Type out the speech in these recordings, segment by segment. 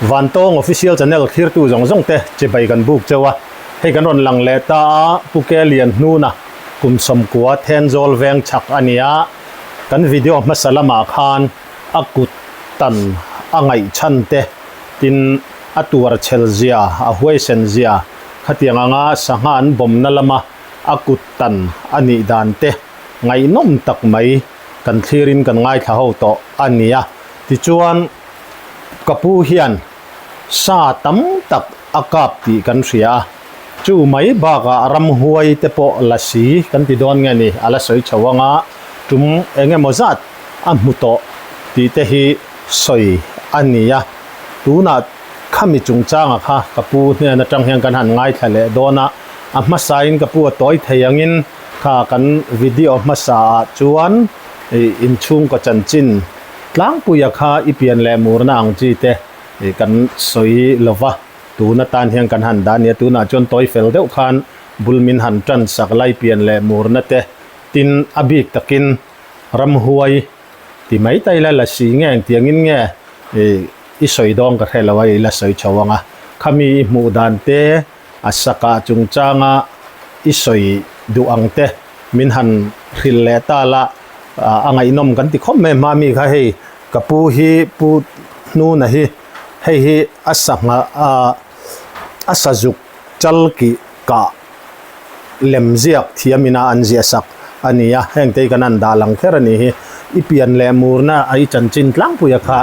Vantawng Official Channel thlirtu zawng zawng te chibai kan buk cheu a, hei kan rawn lang leh ta a, Pu Ke Lian Hnuna kum 90 Thenzawl veng chhak a ni a, kan video hmasa lamah khan a kut tan a ngaihchhan te tin a tuar chhel zia, a huaisen zia, khatiang anga sangha an bawmna lama a kut tan a nih dan te ngaihnawm tak mai kan thlirin kan ngaithla ho tawh a ni a. Tichuan, ka pu hian sa tam tak a kap tih kan hria a, chu mai bakah ramhuai te pawh la si kan ti dawn nge ni a la sawi chho anga tum eng emaw zat a hmu tawh tih te hi sawi a ni a. Tunah khami chungchanga kha ka pu hnen atang hian kan han ngaithla leh dawn a, a hmasain ka pu a tawi thei angin kha kan video hmasa ah chuan inchhungkaw chanchin tlangpuia kha i pian leh murna ang chi te kan sawi lo va, tun atan hian kan han dah a nia, tunah chuan tawi fel deuh khan bul min han tan sak lai pian leh murna te tin a bik takin ramhuai Ti mai ta ila la si nge engtiangin nge i sawi dawn ka hre lo a i la sawi chho ang a, khami i hmuh dan te a sakah chungchanga i sawi duh ang te min han hrilh leh ta la a ngaihnawm kan ti khawp mai hma mi kha hei ka pu hi pu Hnuna hi hei hi a sangha a sazuk chal kih kah lem ziak thiam ina an ziah sak a ni a, heng te hi kan han dah lang kher a nih hi. I pian leh murna a i chanchin tlangpuia kha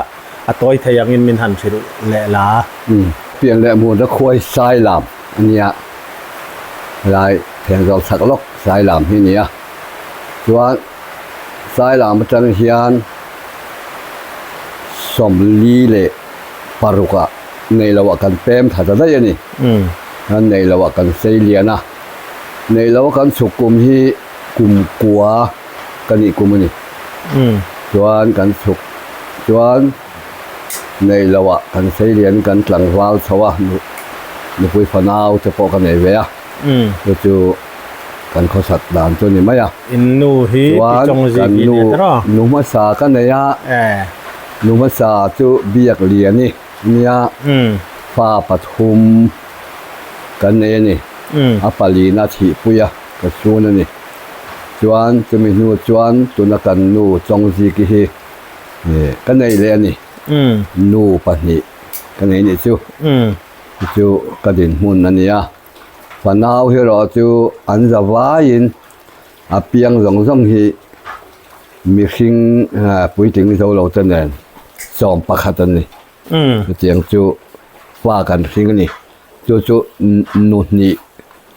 a tawi thei angin min han hrilh leh la. Umm, pian leh murna khuai sai lam a nia, helai Thenzawl chhak lawk sai lam hi a ni a, chuan sai lam atang hian 46 ah neih loh ah kan pem tha ta daih a ni. Kan neih loh ah kan sei lian a, neih loh a kan chhuk kum hi kum kua ka nih kum a ni. Chuan kan chhuk chuan neih loh ah kan sei lian in kan tlangval chho a, nupui fanau te pawh ka nei ve a, chu chu kan khawsat dan chu a ni mai a. In nu hi pi chawng zik hi nia tiraw? Nu hmasa ka nei a, nu hmasa chu biak lian i. Nia, fa pathum kan nei a ni. A palina thihpui a ka chhun a ni. Chuan chumi hnu chuan tuna kan nu Chawngziki hi ka nei leh a ni. Nu pahnih ka nei nih chu. Chu chu ka dinhmun a ni a. Fanau erawh chu an za vaiin a piang zawng zawng hi Mihring puitling zo lo te nen 11 an ni. Chutiang chu fa kan hring a ni. Chu chu nu hnih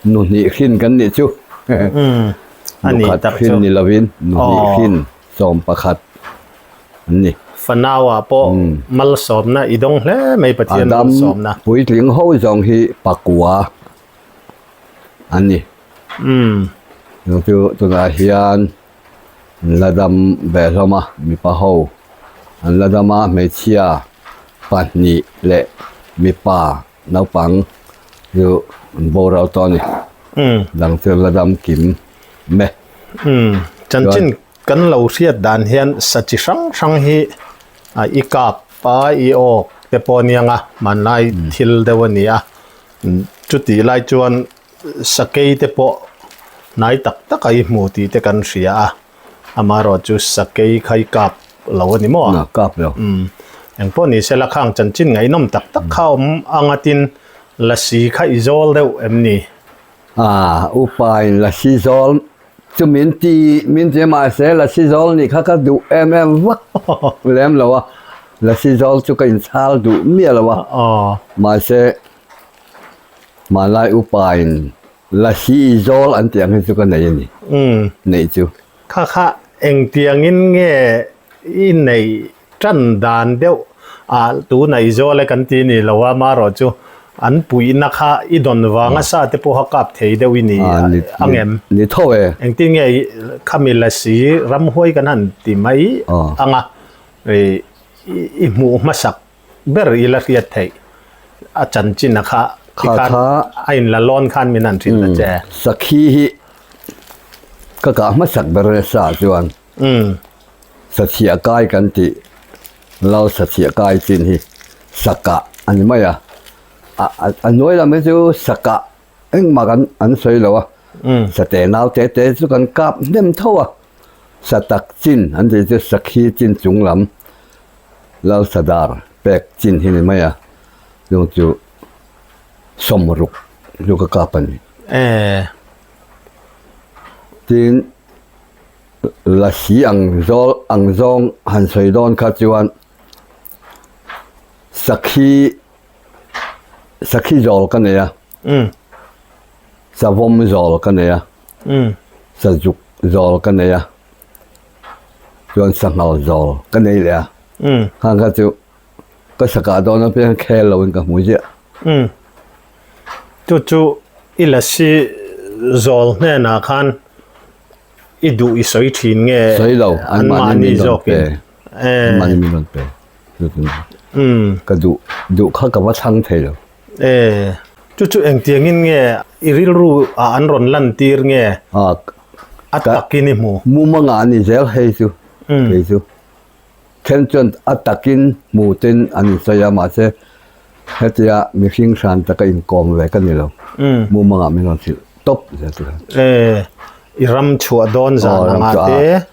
nu hnih hrin kan nih chu. Nu khat hrin ni lovin nu hnih hrin 11 an ni. Fanau ah pawh malsawmna i dawng hle mai Pathian malsawmna. Adam puitling ho zawng hi pakua an ni. Chu chu tunah hian An la dam ve hlawm a, mipa ho an la dam a, hmeichhia pahnih leh mipa naupang chu an boral tawh a ni. Dang chu an la dam kim me. Chanchin kan lo hriat dan hian sa chi hrang hrang hi i kap a, i awk te pawh a niang a, hmanlai thil deuh a ni a, chutih lai chuan Sakei te pawh hnai tak tak a i hmu tih te kan hria a, amaherawh chu sakei kha i kap lo a ni maw? Na, kap lo. Umm, engpawh ni sela khang chanchin ngaihnawm tak tak kha awm anga tin lasi kha i zawl deuh em ni? Ah, upa in lasi zawl chu min ti, min ti mahse lasi zawl nih kha ka duh em em vak lem lo a, lasi zawl chu ka inchhal duh miah lo a, mahse Hmanlai upain Lasi zawl an tih ang hi chu ka nei a ni. Neih chu. Kha kha engtiangin nge i neih tan dan deuh a tuna i zawl e kan ti ni lo a, marawh chu an puihna kha i dawn vanga sa te pawha kap thei deuh i ni ang em? Ni tho e. Engtin nge khami Lasi ramhuai kan han ti mai ang a, i hmuh hmasak ber i la hriat theih a chanchin a kha ti khan a in la lawn khan min han hrilh ta che. Sakhi hi ka kah hmasak ber nasa chuan sachhiah kai kan tih lal sachhiah kai chin hi sakah. a ni mai a, a hnuai lam hi chu sakah engmah kan an sawi lo a, sate nau te te chu kan kap hnem tho a, satak chin an tih chu sakhi chin chung lam Lalsadar pek chin hi ni mai a, chung chu sawmruk chu ka kap a ni. Tin. Lasi ang zawl ang zawng han sawi dawn kha chuan sakhi sakhi zawl ka nei a savawm zawl ka nei a sazuk zawl ka nei a chuan sanghal zawl ka nei leh a khang kha chu ka sakah dawn apiang khel loin ka hmu ziah. Chu chu i lasi zawl hnenah khan I duh i sawi thin nge? Sawi lo, anmahni min rawn pe. Anmahni min rawn pe. Ka duh, duh kha ka va thlang thei lo. E, chu chu engtiangin nge i rilru ah an rawn lan tir nge? A takin i hmu. Mumanga a ni zel hei chu, kei chu. Then chuan a takin hmu ten an insawi a, mahse hetia mihring hran taka inkawm ve ka ni lo. Mumangah min rawn hrilh tawp zel tur a. E, i ram chhuah dawn zan anga te.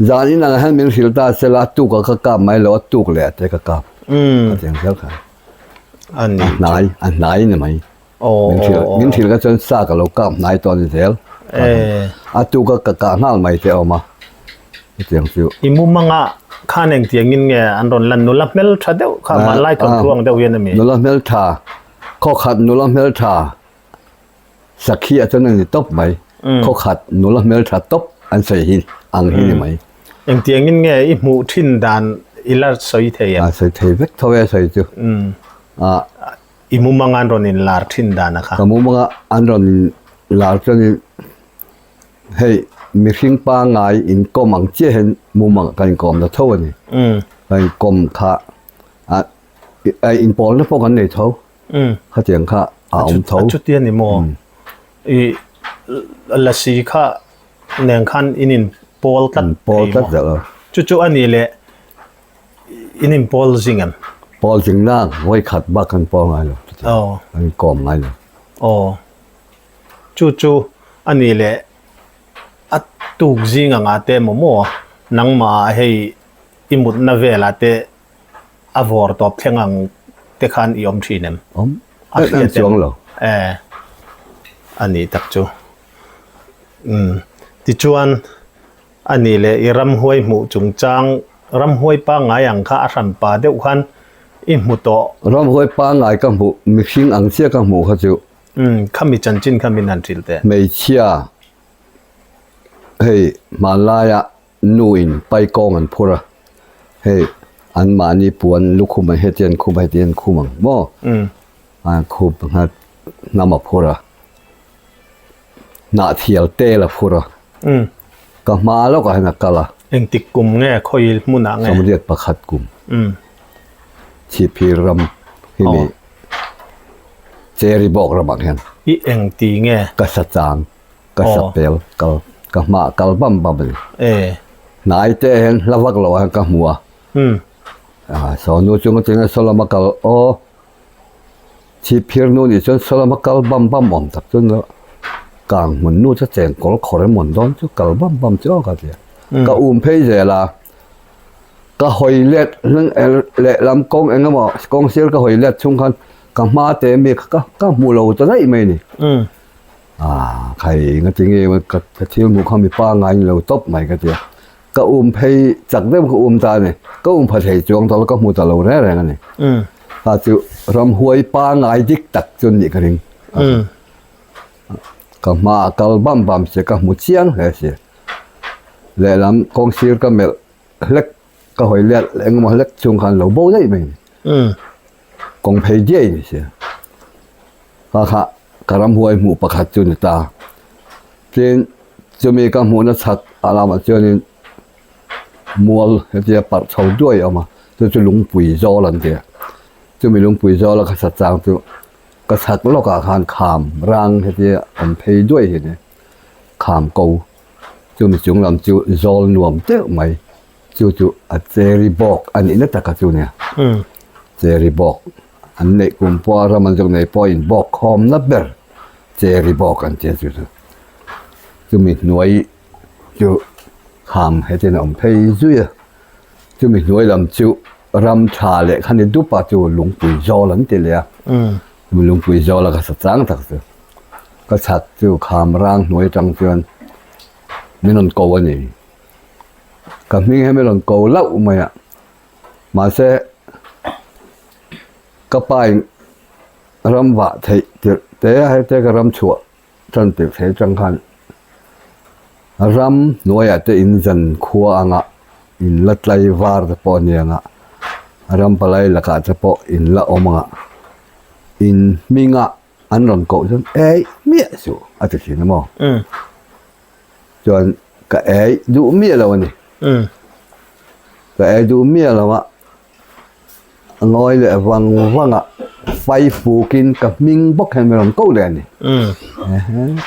Zan in ang hian min hrilh ta sela a tuk a ka kap mai lo, a tuk leh te ka kap. A tiang zel kha. A ni. A hnai, a hnai ni mai. Min hrilh, min hrilh kha chuan sa ka lo kap hnai tawh a ni zel. A tuk a ka kah nghal mai te a awm a, hetiang chu. I mumanga khan engtiangin nge an rawn lan? Nula hmeltha deuh kha hmanlai thawnthu ang deuh hian a mi? Nula hmeltha, khawkhat nula hmeltha sakhi ah chuan a ni tawp mai. Khawkhat nula hmeltha tawp an sawi hi ang hi ni mai. Engtiangin nge i hmuh thin dan i la sawi thei em? A sawi thei vek tho e sawi chu. I mumanga an rawn inlar thin dan a kha. Ka mumanga an rawn inlar chuanin hei mihring pangngai inkawm ang chiah hian mumang kan inkawm ta tho a ni. Kan inkawm kha a inpawlna pawh kan nei tho. Khatiang kha a awm tho. A chuti a ni maw? I lasi kha nen khan in inpawl tlat thei maw? Chu chu a ni leh. In in pawl zing em? Pawl zing na vawi khat bak kan pawl ngai lo. Aw. Kan kawm ngai lo. Aw. Chu chu a ni leh a tuk zing anga te maw maw nangmah ah hei i mutna velah te a vawr tawp thleng ang te khan i awm thin em? Awm. A hriat chuang lo. E. A nih tak chu. Umm. Tichuan. A nih leh i ramhuai hmuh chungchang, ramhuai pangngai ang kha a hranpa deuh khan i hmu tawh. Ramhuai pangngai ka hmuh, mihring ang chiah ka hmuh kha chu. Umm, khami chanchin kha min han hrilh teh. Hmeichhia, hei hmanlaia nu in paikawng an phur a, hei anmahni puan lukhum an heti an khum a, heti an khum ang maw? Umm. An khum nghat hnam a phur a. Hnahthial tel a phur a. Ka hma lawkah hian a kal a. Engtik kum nge khawi hmunah nge? 81 kum. Chhiphir ram hi mi Cherry bawk ramah hian. I eng ti nge? Ka sa chang, ka sa pel kal, ka hma kal bam bam a ni. Hnai te hian hla vak loah hian ka hmu a. Saw nu chunga cheng saw lama kal aw. Chhipphir nu nih chuan saw lama kal bam bam awm tak chuan kang hmun nu chu cheng kawl khawr em awn dawn chu kal bam bam chu aw ka ti a. Ka um phei zel a, ka hawi let hnung lehlam kawng eng emaw kawng sir ka hawi let chhung khan ka hma te mi kha ka hmu lo ta daih mai a ni. Aaa khai engati nge ka thil hmuh kha mipa ngai ni lo tawp mai ka ti a. Ka um phei chak deuh ka um ta a ni. Ka um pha thei chuang tawh lo, ka hmu ta lo reng reng a ni. Kha chu ramhuai pangngai dik tak chu nih ka ring. Ka hma a kal bam bam si, ka hmu chiang hle si. Lehlam kawng sir ka melh hlek, ka hawi let engemaw hlek chhung khan lo bo daih mai a ni. Kawng phei diai ni si. Kha kha ka ramhuai hmuh pakhat chu ni ta. Tin, chumi ka hmuhna chhak a lamah chuanin mual hetia parh chho duai a awm a, chu chu lungpui zawl an ti a. Chumi lungpui zawla ka sa chang chu ka chhak lawkah khan kham rang hetia awm phei duai hi a ni. Kham ko, chumi chung lam chu zawl nuam deuh mai, chu chu a cherry bawk a nihna taka chu nia. Cherry bawk. an neih kum pawha ram an zuk nei pawh inbawk khawmna ber cherry bawk an tia chu chu chumi hnuai chu kham hetin a awm phei zui a chumi hnuai lam chu ram tha leh kha ni dup a chu lungpui zawl an ti leh a chumi lungpui zawl a ka sa chang tak chu ka chhak chu kham rang hnuai atang chuan min rawn ko a ni ka hming hi min rawn ko lauh mai a mahse ka pa in ram vah theih tirh te a hete ka ram chhuah tan tirh thei atang khan ram hnuaiah te in zan khua anga in la tlai var te pawh a ni anga ram palai lakah te pawh in la awm anga in hmingah an rawn koh chuan ei miah suh a ti thin a maw chuan ka ei duh miah lo a ni ka ei duh miah lo a. A ngawi leh vang vang a, fai fukin ka hming bawk hian min rawn ko leh a ni.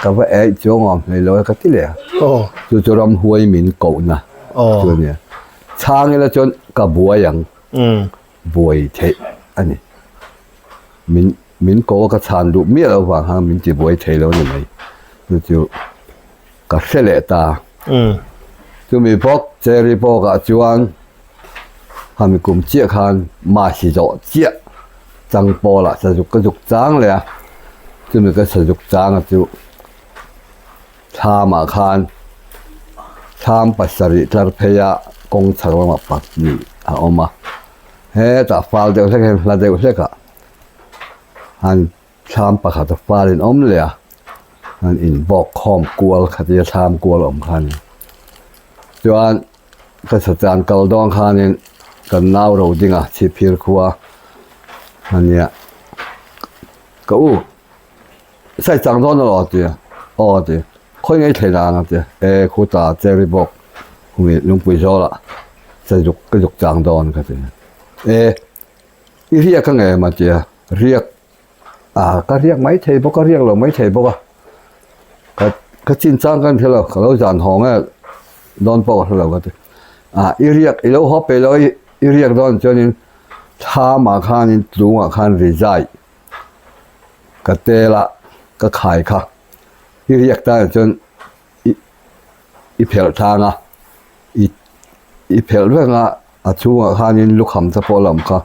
Ka va eih chuang awm hlei lo e ka ti leh a. Chu chu ramhuai min kohna chu a nia. Chhang ila chuan ka buai ang, buai theih a ni. Min min ko a ka chhan duh miah loh vang khan min ti buai thei lo a ni mai. Chu chu ka hre leh ta. Chumi bawk Cherry bawkah chuan Khami kum chiah khan Masi zawh chiah chang pawlah sazuk ka zuk chang leh a, chumi ka sazuk changa chu thlamah khan thlam pasarih tlar pheia kawng chhak lamah pahnih a awm a, hetah fal deuh hlek hian hla deuh hlekah han thlam pakhat a falin awm leh a, an inbawk khawm kual khatia thlam kual awm kha a ni. Chuan Ka sachan kal dawn khanin kan nau ro dinga chhipphir khua a nia. Ka u, sai chang dawn alo a ti a, aw a ti, khawi ngei thei dan a ti a, e khuta cherry bawk khumi lungpui zawlah sazuk ka zuk chang dawn ka ti a, e i riak ang em a ti a, riak Ah ka riak mai thei bawk a, riak lo mai thei bawk a, ka ka chin chang ka hre lo, ka lo zan haw nge dawn pawh ka hre lo ka ti. Ah i riak i lo haw peih lo a i riak dawn chuanin thlamah khanin tlungah khan rizai ka tel a ka khai kha i riak tan chuan i i phelh thang a i i phelh vek a a chhungah khanin lukham te pawh a la awm kha.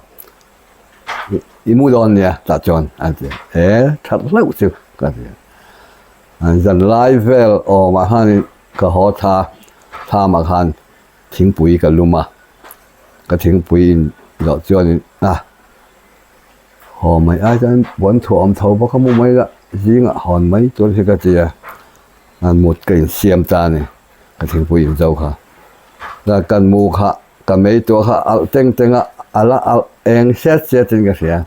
I mu dawn nia tah chuan a ti a, he that hlauh chu ka ti a. An zan lai vel awmah khanin ka haw tha thamah khan thingpui ka lum a, ka thingpui in zawh chuanin a haw mai ai chuan puan thuah awm tho bawk a mu mai la zingah hawn mai tur hi ka ti a, an mut ka insiam ta a ni. Ka thingpui in zo kha. Chuan kan mu kha ka mei tuah kha alh teng teng a, a la alh eng set set in ka hria.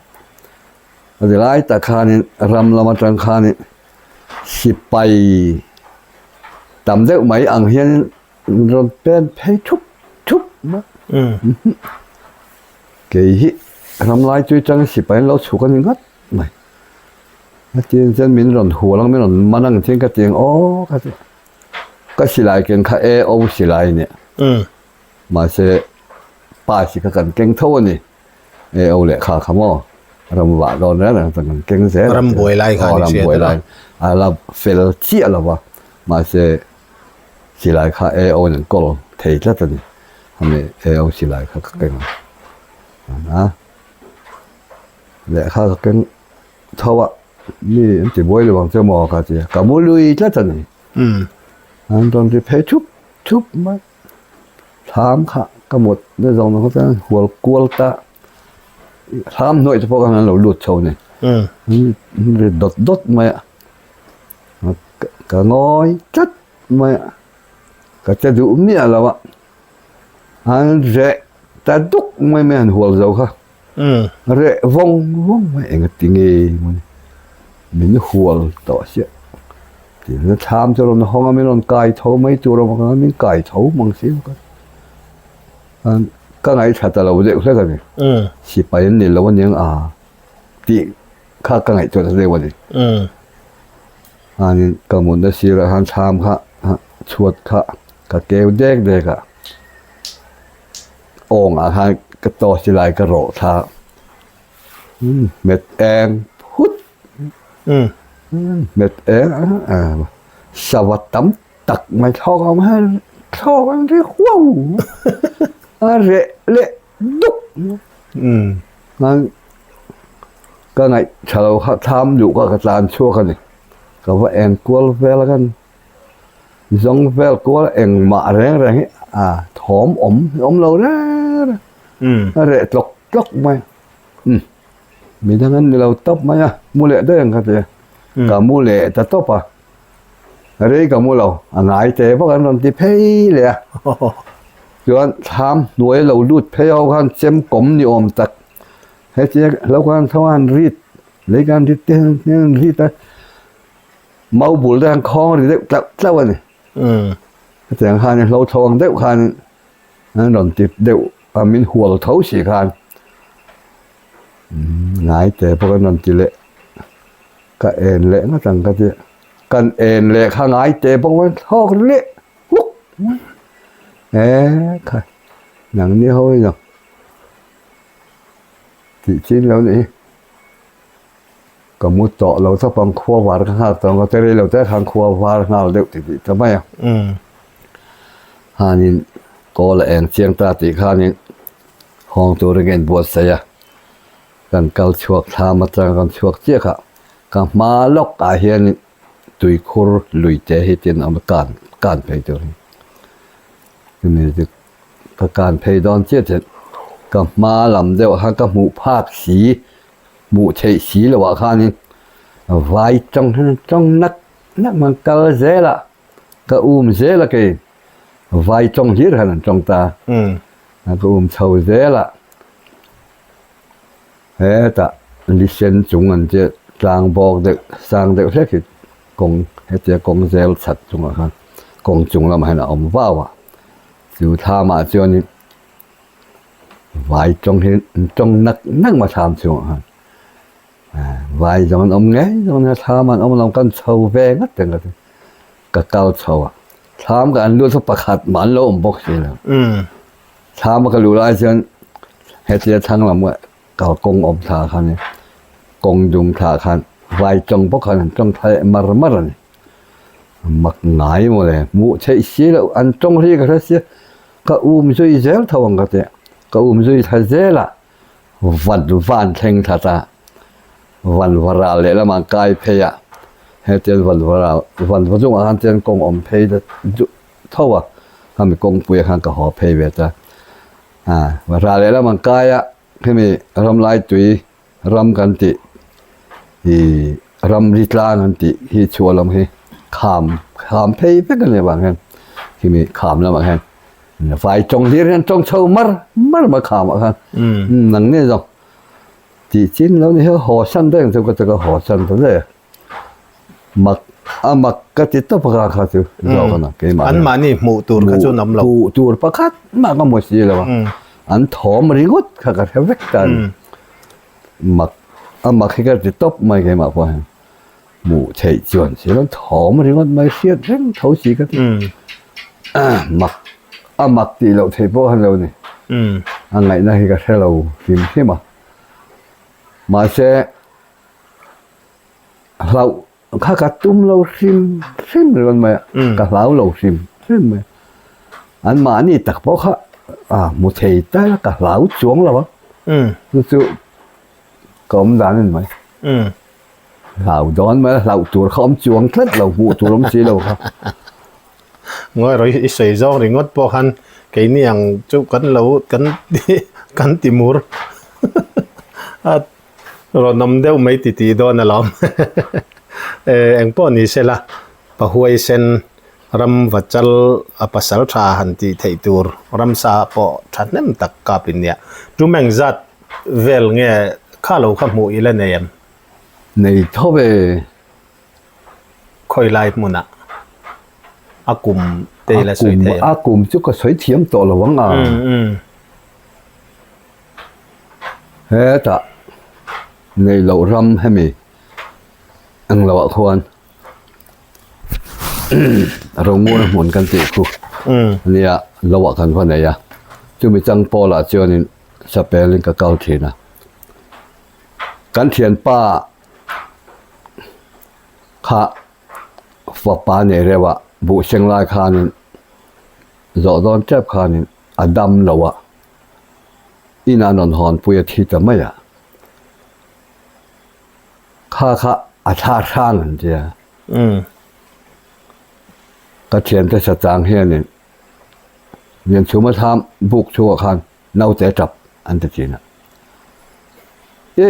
A ti lai tak khanin ram lam atang khanin sipai tam deuh mai ang hianin rawn pen phei thup thup mai. Kei hi ram lai tui tang sipai an lo chhuk a ni ngawt mai. Hetiang chuan min rawn hual ang min rawn man ang chuan ka ti ang aw ka ti. Ka silai ken kha e o silai nia. Mahse pa si kha kan keng tho a ni. E o leh kha kha maw ram vah dawn reng reng chuan kan keng zel a. Ram buai lai kha ni ram buai lai a la fel chiah lo va. Mahse silai kha e o in an kawl thei tlat a ni. Hemi e o silai kha ka keng a. Lehkha ka keng tho a, mi an ti buai lo ang che maw ka ti a, ka mu lui tlat a ni. An rawn ri phei thup thup mai, thlam kha ka mut na zawng zawng chuan hual kual ta, thlam hnuai te pawh khan an lo lut chho a ni, an ri dawt dawt mai a, ka ngawi tlat mai a, ka che duh miah lo a, an reh ta duk mai mai an hual zo kha. Reh vawng vawng mai eng ati nge mawni min hual tawh chiah tin thlam chu rawn hawng a min rawn kai tho mai tur awm ang a min kai tho mang si bawk a ka ngaihthla ta lo deuh hlek a ni sipai an ni lo aniang a tih kha ka ngaihtuah ta deuh a ni chuanin ka mutna sirah khan thlam kha chhuat kha ka keu dek dek a. Awngah khan ka torch lai ka rawh thla. Hmet eng phut. Hmet eng sava tam tak mai thlawk a awm hian thlawk an ri huau a reh leh duk ka ngaih tha lo kha thlam duh kha ka tlan chhuak a ni ka va eng kual vel a kan zawng vel kual engmah reng reng hi a thawm awm awm lo reng reng a reh tlawk tlawk mai midang an ni lo tawp mai a mu leh daih ang ka ti a ka mu leh ta tawp a. Rei ka mu lo, a ngai teh vak an rawn ti phei leh a. Chuan thlam hnuai lo lut phei ho khan chem kawm ni awm tak hetia lo khan tho an rit lei khan rit te hian an rit a, mau bul te khan khawng ri deuh tlauh tlauh a ni. Hetiang khan hlo tho ang deuh khan an rawn ti deuh a min hual tho si khan ngai teh bawk an rawn ti leh. Ka en leh ngawt ang ka ti. Kan en leh kha ngai teh bawk mai thlawk leh huk mai. E kha nang ni ho hi zawng tih chin lo nih hi. Ka mu tawh lo tawp ang khua var ka nghak tawh ang ka ti rei lo te khan khua var nghal deuh ti tih ta mai a. Khanin kawl a eng chiang ta tih khanin hawng turin ka inbuatsaih a. Kan kal chhuak thlam atang kan chhuak chiah kha ka hma lawk ah hian tuikhur lui te hi tin a awm a kan kan phei tur hi chumi chu ka kan phei dawn chiah chuan ka hma lam deuh ah khan ka hmuh phak si hmuh theih si loh ah khanin vai tawng hian tawng nak nak man kal zel a ka um zel a kei vai tawng hlir khan an tawng ta a ka um chho zel a. Hetah lisen chung an che tlang bawk deuh sang deuh hlek hi kawng hetia kawng zel chhat chungah khan kawng chung lamah hian a awm vau a chu thlamah chuanin vai tawng hi an tawng nak nak mai thlam chungah khan vai zawng an awm ngei zawng ania thlam an awm lo kan chho ve ngawt reng a ka kal chho a thlam ka an lut chu pakhat mah an lo awm bawk si lo. Thlam a ka luh lai chuan hetia thlang lam kalkawng awm thla khan kawng dum thla khan vai tawng bawk khan an tawng thla leh mar mar a ni. Mak ngai maw le, hmuh theih si loh an tawng ri ka hre sia, ka um zui zel tho ang ka ti a, ka um zui thla zel a, van van thleng thla ta, van va ral leh lamah an kai phei a, hetiang van va ral van va chungah khan chuan kawng awm phei ta tho a, khami kawngpuiah khan ka haw phei ve ta. A ral lehlam an kai a, khami ramlai tui ram kan tih ih ramri tlang an tih hi chhuah lam hi kham kham phei vek a nih avang hian khimi kham lamah hian vai tawng hlir hian tawng chho mar mar mai khamah khan nang ni zawng tih chin lo ni hi haw san daih ang chu ka ti ka haw san ta daih a. Mak a mak ka ti tawp a kha chu zawk a na keimah An mahni hmuh tur kha chu an awm lo. Hmuh tur pakhat mah ka hmu si lo a. An thawm ringawt kha ka hre vek ta a ni. Mak a mak hi ka ti tawp mai keimah pawh hian. Hmuh theih chuan si lo thawm ringawt mai hriat reng tho si ka ti. Mak a mak tih loh theih pawh a lo ni. A ngaihna hi ka hre lo hrim hrim a. Mahse. Hlauh kha ka tum lo hrim hrim ringawt mai a, ka hlau lo hrim hrim mai a. An mahni tak pawh kha a hmu thei ta ila ka hlau chuang lo a, chu chu ka awm dan a ni mai. Hlau dawn mai a, hlauh tur kha awm chuang tlat lo, hmuh tur awm si lo kha. Ngawi rawh i sawi zawng ringawt pawh khan keini ang chu kan lo kan kan ti mur a. Rawn awm deuh mai ti tih dawn alawm. Eng pawh ni se la, Pahuaisen ram vachal a pasal tha han tih theih tur ramsa pawh thahnem tak kap in nia. Tum eng zat vel nge kha lo kha hmuh ila nei em? Nei tho ve. Khawi lai hmunah a kum te ila sawi thei em? A kum chu ka sawi thiam tawh lo ang a. Hetah nei loh ram hemi ang loh ah khuan Rongun hmun kan tih khu ania lo ah kan va nei a chumi chang pawl ah chuanin chapel in ka kal thin a. Kan thianpa kha fapa nei reuh a, buh seng lai khanin zawh dawn tep khanin a dam lo a, inah an rawn hawnpui a thi ta mai a. Kha kha a thla hrang an tia. Ka thiante sachang hianin Lianchhuma thlam buk chhungah khan naute tap an ti thin a. E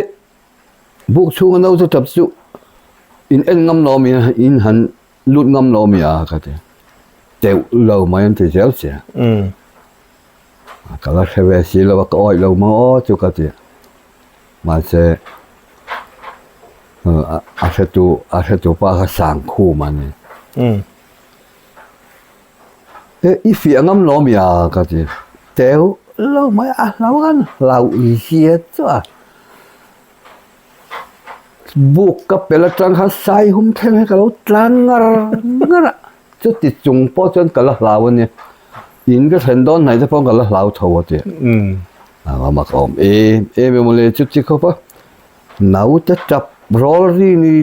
buk chhunga naute tap chu in en ngam lo mi a, in han lut ngam lo mi a ka ti. Teuh lo mai an ti zel che. Ka la hre ve si lo a, ka awih lo mang aw chu ka ti. Mahse a hretu a hretu pa kha Sangkhum a ni. E i fiah ngam lo mi a ka ti. Teu lo mai a hlau an hlau zia chu a. Buk ka pel atang khan sai hum thleng hi ka lo tlan ngar ngar a. Chuti chung pawh chuan ka la hlau a nia. In ka thlen dawn hnaih te pawh ka la hlau tho a ti. A mak awm em em emaw le chuti khawp a. Naute tap rawl ri ni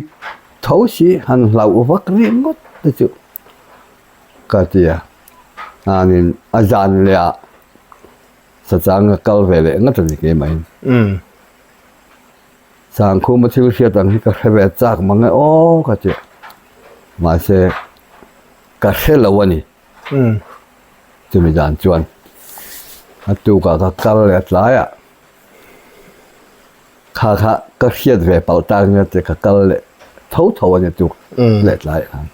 tho si han hlauh vak ri ngawt te chu ka ti a. Hnanin a zan leh ah sachang ka kal ve leh ngawt a ni keimahin. Sangkhuma thil hriat ang hi ka hre ve chak mang e aw ka ti a. Mahse ka hre lo a ni. Chumi dan chuan a tukah ka kal leh a tlaiah kha kha ka hriat ve palh tak nia te ka kal leh tho tho a ni tuk leh tlaiah khan.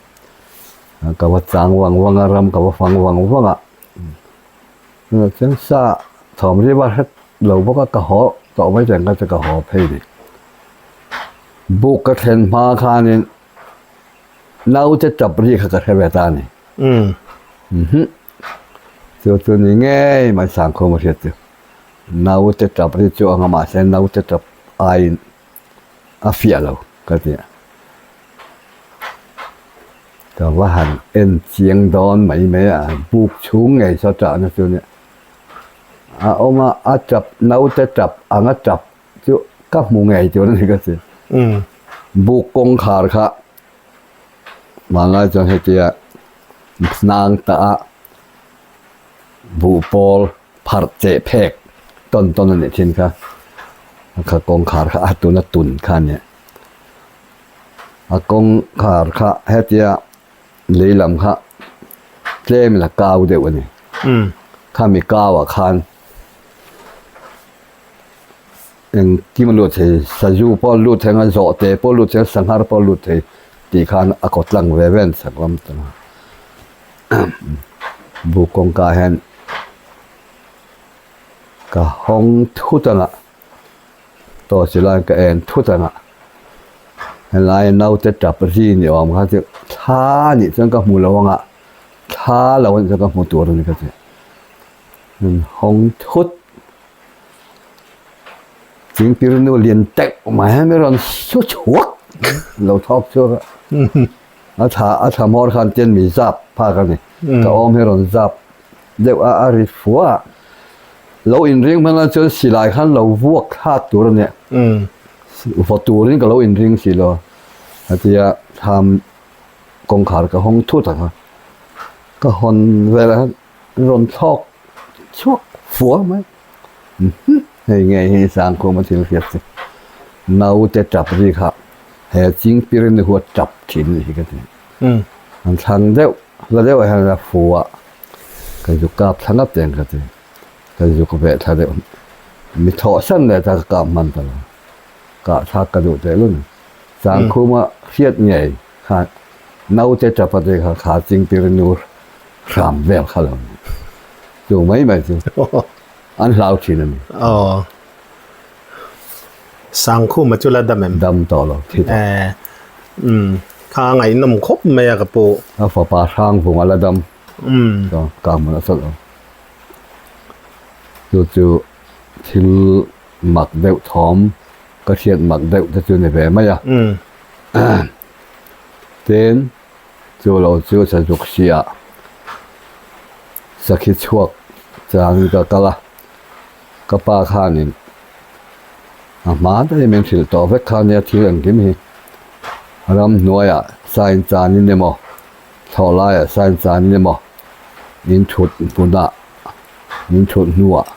Ka va chang vang vang a, ram ka va fang vang vang a. Tunah chuan sa thawm riva hret lo bawk a, ka haw tawh mai teng kha chu ka haw phei ni. Buk ka thlen hma khanin naute tap ri kha ka hre ve ta a ni. Umm chu chu ni ngei mai Sangkhum a hriat chu. Naute tap ri chu anga mahse naute tap aiin a fiah lo ka ti a. Ka va han en chiang dawn mai mai a, buk chhung ngei saw ṭahna chu nia. A awm a, a ṭap naute ṭap anga ṭap chu ka hmu ngei tur a ni ka ti. Buk kawngkhar kha hmanlai chuan hetia hnang tah a buhpawl pharh cheh phek tawn tawn a nih thin kha. Kha kawngkhar kha a tuna tun kha a nia. A kawngkhar kha hetia lei lam kha tlem in a kau deuh a ni. Khami kau ah khan engkim a lut thei, sazu pawh a lut thei ang a, zawhte pawh a lut thei a, sanghar pawh a lut thei tih khan a kawt tlang ve ve an chhak lam tawh a. Buk kawngka hian ka hawng thut ang a. Torch lai ka en thut ang a, helai naute tap ri ni awm kha chu thla nih chuan ka hmu lo ang a, thla lo anih chuan ka hmu tur a ni ka ti. Min hawng thut chingpir nu lian teuh mai hian min rawn su chhuak lo thawk chhuak a, a thla a thla hmawr khan tian min zap phak a ni, ka awm hi rawn zap deuh a a ri fua a. Lo inring hman lai chuan silai khan lo vuak thlak tur a nia. Vaw turin ka lo inring si lo. A tia thlam kawngkhar ka hawng thut ang a. Ka hawn velah khan rawn thlawk chhuak fua mai. Hei ngei hi Sangkhuma thil hriat chu. Naute tap ri kha he chingpir ni huat tap thin ni hi ka ti. An thlang deuh la deuh ah hian a fu a. Ka zu kap thla ngat em ka ti. Ka zuk ve thla deuh. Mi thawh san leh ta ka kap hman ta lo. Kah thlak ka duh teh lun. Sangkhuma hriat ngei kha naute tapa te kha kha chingtir nu hram vel kha lo ni. Chu mai mai chu an hlau thin a ni. Aw. Sangkhuma chu la dam em? Dam tawh lo, thi tawh. Eh, umm, kha ngaihnawm khawp mai a ka pu. A fapa Hrangvunga la dam. Umm. Chuan kang a sawlh lo. Chu chu thil mak deuh thawm ka hriat mak deuh te chu ni ve mai a. Tin, chu lo chu sazuk hriah sakhi chhuak changin ka kal a, ka pa khanin. A hma daih min hrilh tawh vek kha nia thil engkim hi. Ramhnuaiah sain chanin emaw, thlawhlaiah sain chanin emaw, in thut hmunah, in thut hnuah,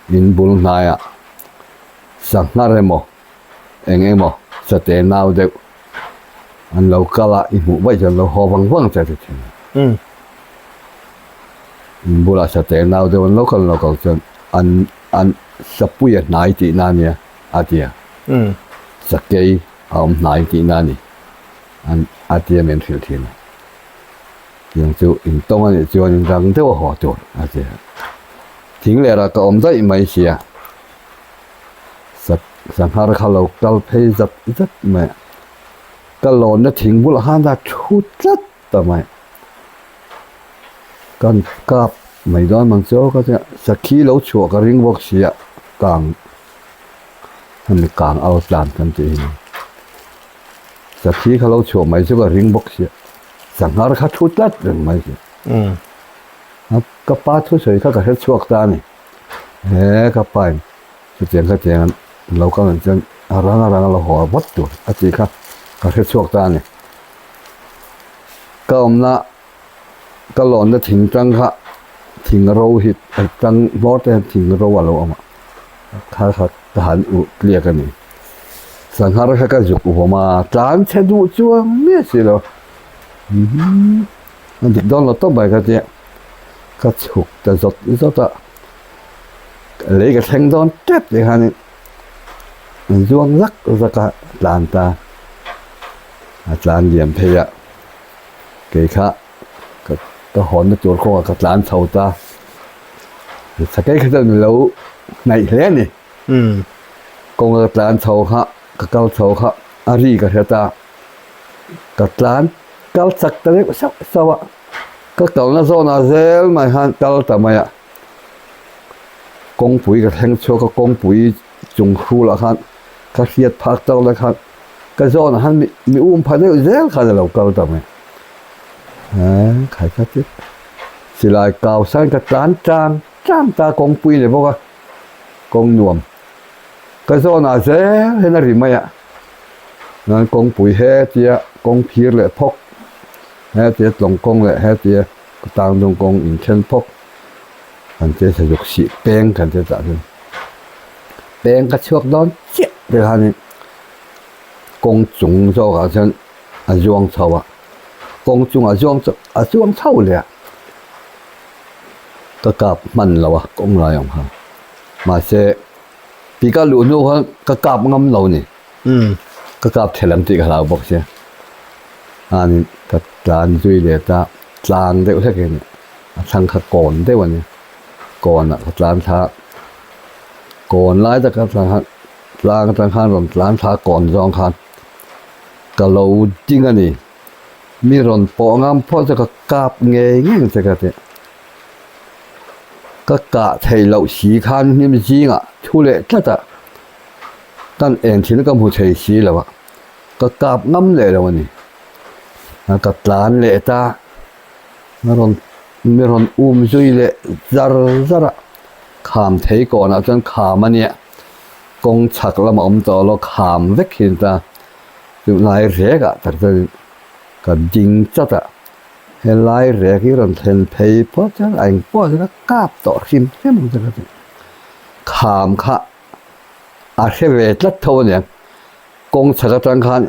in bul hnaiah sanghar emaw, eng emaw sate nau deuh an lo kal a, i hmuh vaih chuan lo haw vang vang che ti thin a. In bulah sate nau deuh an lo kal lo kal chuan an an sapui a hnai tihna a nia a ti a. Sakei a awm hnai tihna a ni an a ti a min hrilh thin a. Tiang chu intawng a nih chuan in rang deuh a haw tur a ti a. Thing leh rah ka awm daih mai sia. Sanghar kha lo kal phei zat zat mai a, ka lawnna thing bulah khan a thu tlat ta mai. Kan kap mai dawn mang chu ka tia, sakhi lo chhuah ka ring bawk si a, kang hemi kang au tlan kan tih hi. Sakhi kha lo chhuah mai chu ka ring bawk si a, sanghar kha thu tlat reng mai si. Ka pa thusawi kha ka hre chhuak ta a ni. He ka pa in chutiang khatiang an lo kal ang chuan a rang a rang a lo haw vat tur a tih kha ka hre chhuak ta a ni. Ka awmna ka lawnna thing tang kha thing ro hi tang hmawr te hian thing ro a lo awm a, kha kha ka han uh tliak a ni. Sanghar kha ka zuk vawm a, tlan chhe duh chuang miah si lo. A dik dawn lo tawp mai ka tia. Ka chhuk ta zawt zawt a, lei ka thleng dawn tep tih khanin an zuang zak zak a tlan ta, a tlan liam phei a, kei kha ka ka hawnna tur kawngah ka tlan chho ta, sakei kha chuan min lo hnaih hle a ni, kawnga ka tlan chho kha ka kal chho kha a ri ka hre ta, ka tlan kal chak ta deuh sauh sauh a. Ka kalna zawnah zel mai khan kal ta mai a, kawngpui ka thleng chhuak a, kawngpui chung hrulah khan ka hriat phak tawk lai khan ka zawnah khan mi mi um pha deuh zel khan a lo kal ta mai. Eee khai kha chu silai kau sain ka tlan tang tang ta kawngpui ni bawk a, kawng nuam ka zawnah zel hian a ri mai a, kawngpui hetia kawng phir leh phawk. Hetia tlawng kawng leh hetia tangdung kawng inthen phawk kan che sa zuk sih peng kan che tah chuan peng ka chhuak dawn chiah te khanin kawng chung zawkah chuan a zuang chho a kawng chungah zuang chho a zuang chho leh a ka kap hman lo a kawng lai ang kha mahse tih ka luh hnu khan ka kap ngam lo ni ka kap thel ang tih ka hlau bawk sia. Khanin ka tlan zui let a, tlang deuh hlek in a thlang kha kawn deuh a ni. Kawnah ka tlan thla a, kawn lai taka tlang khan tlang atang khan rawn tlan thla a kawn zawng khan ka lo ding a ni. Mi rawn pawh ngam phawt chu ka kap ngei ngei ang che ka ti. Ka kah theih loh si khan hnim zingah thu leh tlat a, kan en thin ka hmu thei si lo a. Ka kap ngam leh lo a ni. Ka tlan leh ta, a rawn mi rawn um zui leh zar zar a, kham thei kawnah chuan kham a nia, kawng chhak lamah awm tawh lo kham vek hi ta, tunlai rek ah tak chuan ka ding chat a, helai rek hi rawn thlen phei phawt chuan a engpawh chu ka kap tawh hrim hrim ang chu ka ti, kham kha a hre ve tlat tho a niang. Kawng chhak atang khan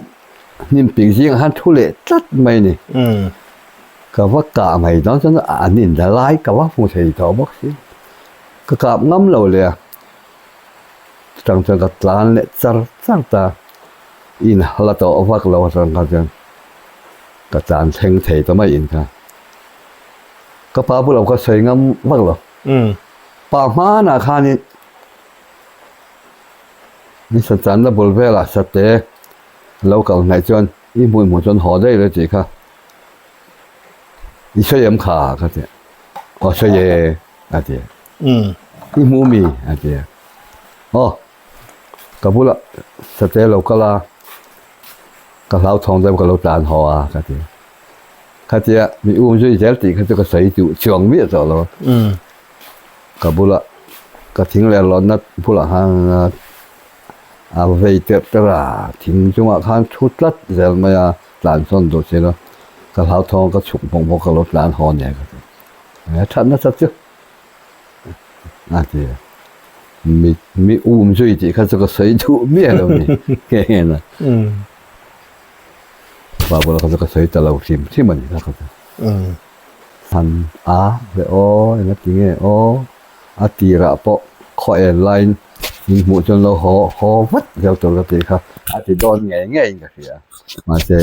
hnim pik zingah khan thu leh tlat mai a ni. Ka va kah mai dawn chuan an inla lai ka va hmu thei tawh bawk si. Ka kap ngam lo leh a, chutang chuan ka tlan leh char char ta. Inhala tawh vak lo atang khan chuan ka tlan thleng thei ta mai in kha. Ka pa bulah ka sawi ngam vak lo. Pa hmanah khanin. Ni sachanna bul velah sate lo kal hnaih chuan i hmuh hmuh chuan haw daih lo tih kha i sawi em kha ka ti aw sawi e a ti i hmu mi a ti aw ka bulah sate lo kal a ka hlauthawng deuh ka lo tlan haw a ka ti khatia mi um zui zel tih kha chu ka sawi duh chuang miah tawh lo. Ka bulah ka thing leh lawnna bulah khan. A vei terh terh a, thing chungah khan thu tlat zel mai a, tlan sawn duh si lo. Ka hlauthawng ka chhuk hmawk hmawk ka lo tlan haw nia ka ti. A that nasa chu a ti a. Mi mi um zui tih kha chu ka sawi duh miah lo ni nghe nghe na. Pa bulah kha chu ka sawi ta lo hrim hrim a ni kha chu. Han a ve aw eng a ti nge aw. A tirah pawh khaw en laiin min hmuh chuan lo haw haw vat zel tur ka tih kha a ti dawn ngei ngeiin ka hria. Mahse,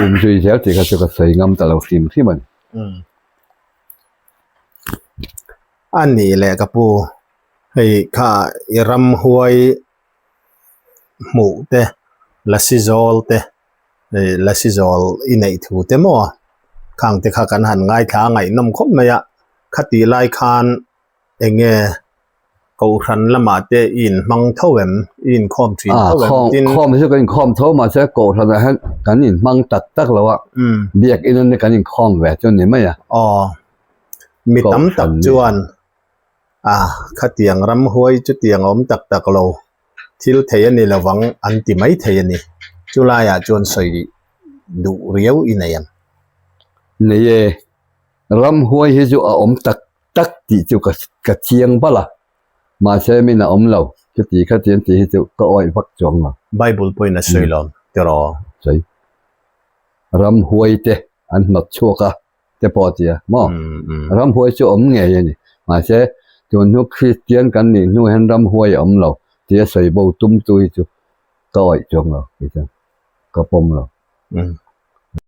um zui zel tih kha chu ka sawi ngam ta lo hrim hrim a ni. A nih leh ka pu, hei kha i ramhuai hmuh te, lasi zawl te, lasi zawl i neih thu te maw khang te kha kan han ngaithla a ngaihnawm khawp mai a, khatih lai khan eng nge kohhran lamah te i inhmang tho em, i inkhawm thin tho em tin. Khawm hi chu kan inkhawm tho mahse kohhranah hian kan inhmang tak tak lo a, biakinn an kan inkhawm ve chu a ni mai a. Aw, mi tam tak chuan A, khatiang ramhuai chutiang a awm tak tak lo, thil thei a ni lovang an ti mai thei a ni. Chu laiah chuan sawi duh riau i nei ang. Nei e, ramhuai hi chu a awm tak tak tih chu ka ka chiang bal a, mahse min a awm lo, chuti khatiang tih hi chu ka awih vak chuang lo. Bible pawhin a sawi lo tiraw? Sawi. Ramhuai te an hnawt chhuak a. te pawh a ti a maw? Ramhuai chu awm ngei a ni. Mahse, tun hnu Kristian kan nih hnu hian ramhuai a awm lo tia sawi bo tum tu hi chu ka awih chuang lo kei chuan ka pawm lo.